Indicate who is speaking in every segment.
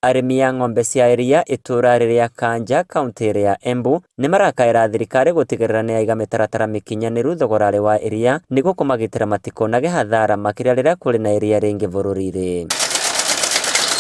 Speaker 1: Arĩmi a ng'ombe cia iria itũra rĩrĩa Kanja kaunti ya Embu nĩmarakaĩra thirikari gũtigĩrĩra nĩyaiga mĩtaratara mĩkinyanĩru thogora-rĩ wa iria nĩguo kũmagitĩra matikonage hathara makĩria rĩrĩa kũrĩ na iria rĩingĩ bũrũri-inĩ.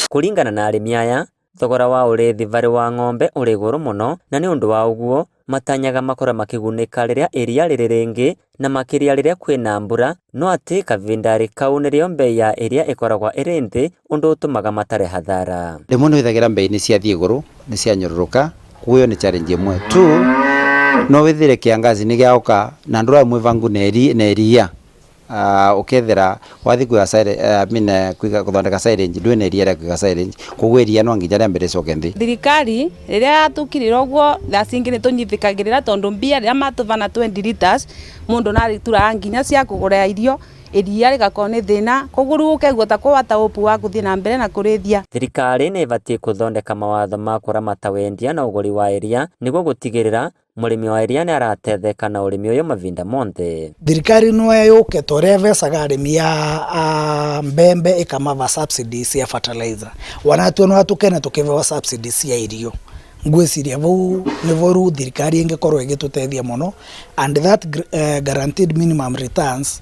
Speaker 1: Kũringana na arĩmi aya, thogora wa ũrĩithi varĩ wa ng'ombe ũrĩ igũrũ mũno na nĩ ũndũ wa ũguo matanyaga makorwo makĩgunĩka rĩrĩa iria rĩrĩ rĩingĩ na makĩria rĩrĩa kwĩna mbura no atĩ kavindarĩ kau nĩrĩo mbei ya iria ĩkoragwo ĩrĩ nthĩ ũndũ ũtũmaga matare hathara.
Speaker 2: Rĩmwe nĩ wĩthagĩra mbei nĩ ciathiĩ igũrũ nĩ cianyũrũrũka koguo ĩyo nĩ challenge ĩmwe. Two, no wĩthĩre kĩangazi nĩ gĩaũka na ndũrarĩ mwĩbangu na iria ukethera wathi kuiga silage, I mean, kuiga kuthondeka silage ndwina iria rĩa kuiga silage, koguo iria no nginya rĩambe rĩcoke nthĩ.
Speaker 3: Thirikari rĩrĩa yatukirire ũguo thaa cingĩ nĩ tũnyitĩkagĩrĩra tondũ mbia rĩrĩa matũbana 20 liters mũndũ narituraga nginya cia kũgũra irio iria rĩgakorwo nĩ thĩna, koguo rĩu ũkaigua ta kwata hope wa gũthiĩ na mbere na kũrĩithia.
Speaker 1: Thirikari nĩ ĩbatiĩ gũthondeka mawatho ma kũramata wendia na ũgũri wa iria nĩguo gũtigĩrĩra mũrĩmi wa iria nĩ aratetheka na ũrĩmi ũyũ mavinda monthe.
Speaker 4: Thirikari no yũke ta ũrĩa ĩbecaga arĩmi a mbembe ĩkamava subsidy cia fertilizer, wanatuo no tũkene tũkĩbewa subsidy cia irio. Ngwĩciria vau nĩvo rĩu thirikari ĩngĩkorwo ĩgĩtũteithia mũno, and that guaranteed minimum returns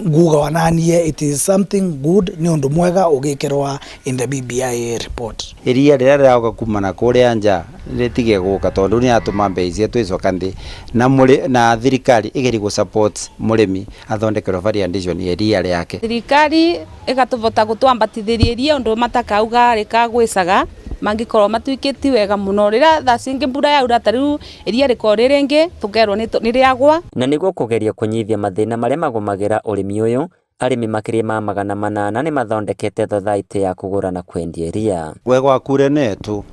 Speaker 4: nguga wananie it is something good, nĩ ũndũ mwega ũgĩkĩrwa in the BBI report.
Speaker 2: Iria rĩrĩa rĩraũka kuma na kũrĩa nja rĩtige gũka tondũ nĩ yatũma mbei cietũ icoka nthĩ na na thirikari ĩgerie gũ support mũrĩmi athondekerwo value addition ya iria rĩake.
Speaker 3: Thirikari ĩgatũbota gũtwambatithĩria iria ũndũ matakauga rĩkagwĩcaga mangĩkorwo matuĩkĩti wega mũno rĩrĩa thaa cingĩ mbura yaura ta rĩu iria rĩkorwo rĩ rĩngĩ tũkerwo nĩ rĩagwa.
Speaker 1: Na nĩguo kũgeria kũnyihia mathĩna marĩa magũmagĩra ũrĩmi ũyũ, arĩmi makĩria ma 800 nĩ mathondekete thothaitĩ ya kũgũra na kwendia iria.
Speaker 2: Wega wa kura ĩno yetu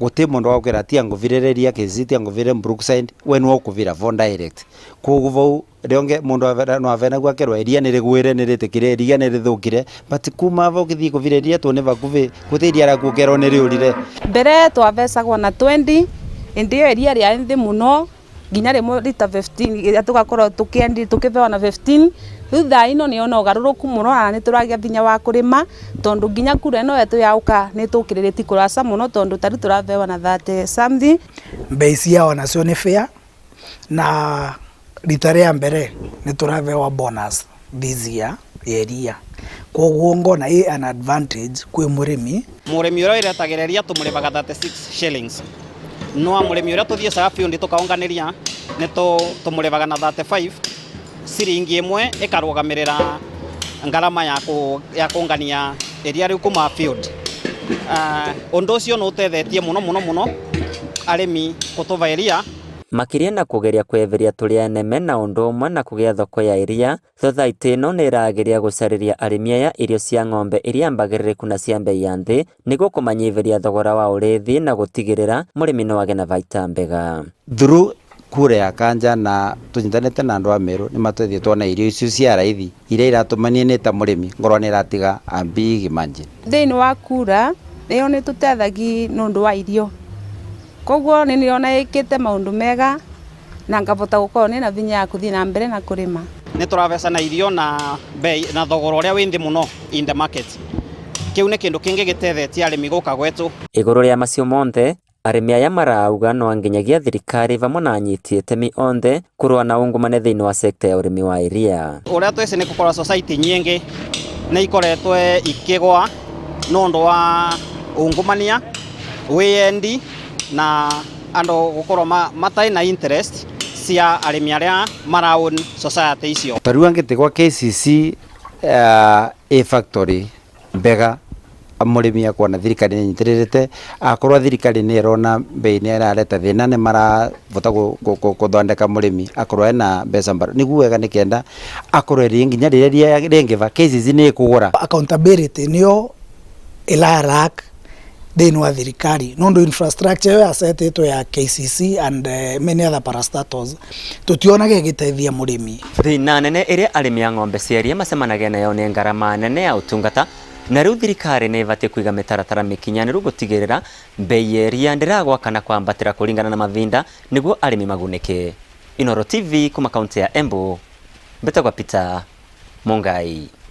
Speaker 2: guti mundu wakwira tia nguvire iria KCC tia nguvire Brookside we niwe ukuvira vo direct, koguo vau rionge mundu no avenagua akerwo iria nĩ rĩgwĩre nĩ rĩtĩkire iria nĩ rĩthũkire, but kuma vau ũgĩthiĩ kũvira iria tu nĩ vakuvi guti iria rĩaku ũkerwo nĩ rĩũrire.
Speaker 3: Mbere twavecagwo na 20 ĩndĩ ĩyo iria rĩarĩ nthĩ mũno nginya rĩmwe rita 15 tũgakorwo tũkĩendi tũkĩbewa na 15. Rĩu thaa ino nĩ ona ũgarũrũku mũno na nĩ tũragĩa vinya wa kũrĩma tondũ nginya kura ĩno yetu yaũka nĩ tũkĩrĩrĩtie kũraca mũno tondũ ta rĩu tũrabewa na 30 something.
Speaker 4: Mbei ciao nacio nĩ fair na rita rĩa mbere nĩ tũrabewa bonus this year ya iria, koguo ngona ĩ an advantage kwĩ mũrĩmi.
Speaker 5: Mũrĩmi ũrĩa wĩretagĩra iria tũmũrĩbaga 36 shillings, no mũrĩmi ũrĩa tũthiĩcaga field tũkaũnganĩria nĩ tũmũrĩbaga na 35. Ciringi ĩmwe ĩkarũgamĩrĩra ngarama ya kũngania iria rĩu kuma field. Ũndũ ũcio nĩ ũtethetie mũno mũno mũno arĩmi gũtũva iria.
Speaker 1: Makĩria na kũgeria kweheria tũrĩa neme na ũndũ ũmwe na kũgĩa thoko ya iria, thothaitĩ ĩno nĩ ĩrageria gũcarĩria arĩmi aya irio cia ng'ombe iria mbagĩrĩrĩku na cia mbei ya nthĩ nĩguo kũmanyihĩria thogora wa ũrĩithi na gũtigĩrĩra mũrĩmi no agĩe na baita mbega.
Speaker 2: Through kura ya Kanja na tũnyitanĩte na andũ a Meru nĩ matũteithie tuona irio icio cia raithi iria iratũmania nĩ ta mũrĩmi ngorwo nĩ ĩratiga a big margin.
Speaker 3: Thĩinĩ wa kura ĩyo nĩ tũtethagia nĩ ũndũ wa irio, koguo nĩ ndĩrona ĩkĩte maũndũ mega na ngavota gũkorwo nĩna vinya ya kũthiĩ na mbere na kũrĩma.
Speaker 5: Nĩ tũravecana irio na bei na thogora ũrĩa wĩ nthĩ mũno in the market. Kĩu nĩ kĩndũ kĩngĩ gĩtethetie arĩmi gũka gwetũ.
Speaker 1: Igũrũ rĩa macio monthe, arĩmi aya marauga no nginyagia thirikari vamwe na anyiti itemi onthe kũrũa na ungumania thĩinĩ wa sekta ya ũrĩmi wa iria.
Speaker 5: Ũrĩa twĩci nĩ gũkorwo society nyingĩ nĩ ikoretwo ikĩgwa nĩ ũndũ wa ungumania, wĩyendi na andũ gũkorwo matarĩ na interest cia arĩmi arĩa mara own society icio.
Speaker 2: Ta rĩu angĩtigwa KCC ĩ factory mbega mũrĩmi akuona thirikari nĩ ĩnyitĩrĩrĩte, akorwo thirikari nĩ ĩrona mbei nĩ ĩrareta thĩna nĩ marahota gũthondeka mũrĩmi akorwo ena mbeca mbaru nĩguo wega nĩ kenda akorwo ĩrĩ nginya rĩrĩa rĩngĩva KCC nĩ ĩkũgũra.
Speaker 4: Accountability nĩyo ĩra lack thĩinĩ wa thirikari nũndũ infrastructure ĩyo yasetĩtwo ya KCC and many other parastatals tũtionaga ĩgĩteithia mũrĩmi.
Speaker 1: Thĩna nene ĩrĩa arĩmi a ng'ombe cia iria macemanagia nayo nĩ ngarama nene ya ũtungata na rĩu thirikari nĩ ĩbatiĩ kũiga mĩtaratara mĩkinyanĩru gũtigĩrĩra mbei ya iria ndĩragwa kana kwambatĩra kũringana na mavinda nĩguo arĩmi magunĩke. Inooro TV kuma kaunti ya Embu, mbĩtagwo Peter Mungai.